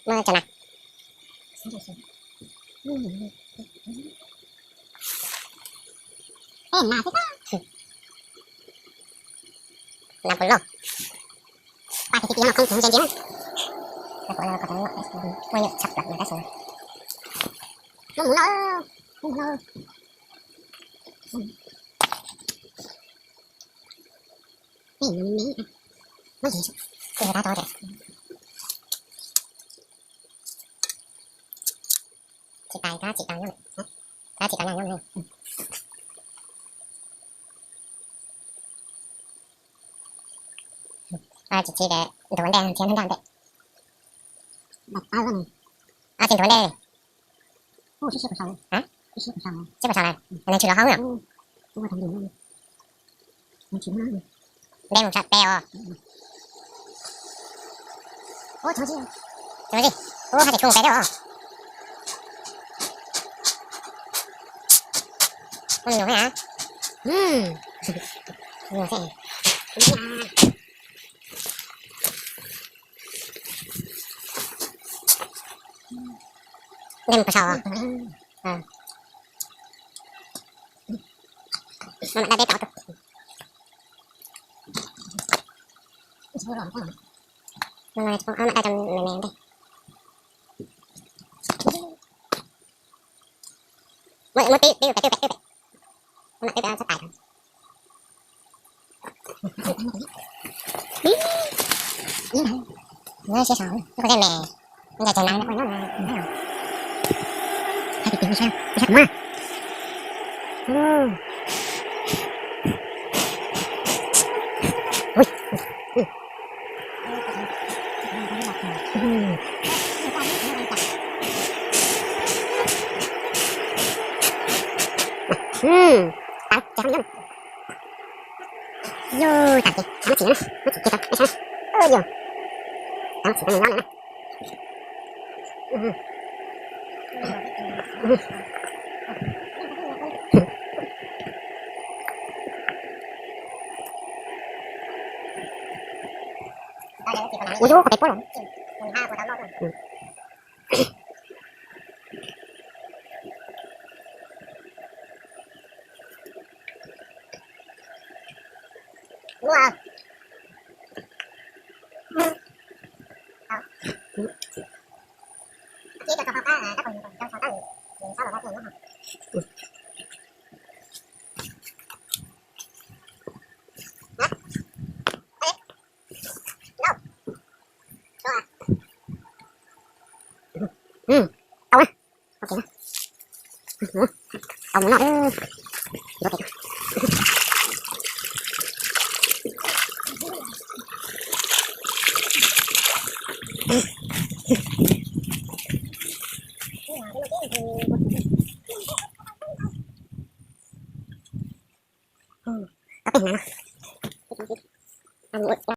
Muab tso na. Nas puas loj? Paj tis tis no khoob tus ntse ntse na. Muaj nyuam tshaj plaws no tab sis. Muab mus no, muab mus no. Muab ntsis, ntsis tab tod. Tsis tas, tab tsis tas nyob, tab tsis tas nyob. Tsis txiv, ntug ua ntej, txiv ntej ntej. Tsis ntug ua ntej. Sib sib puas tsav lawm, nws tsis los hauv na. Npe mus tsa pe os. Ua tsis tshua pe thiab os. Ua nyuam thiab. Nyuam thiab. Npe mus puas tsav os. Maj mam dab teb tod. Maj mam dab tso me me ntej. Muab, muab tib, tib, tib, tib, tib, tib. Maj mam tib, tib sab tais. Siab sov, koj tej me, ntsais tsev na, koj nyob na. Hais tias tias sab, sab kuv mas. Ui. Yog tas ces muab txiv no na, muab txiv kiag tau, ib sab na. Yog tas txiv no nyob no na. Ua yus qhov peb puab los. Tau na. Ok na. Tau mus no. Tau peb hnav no.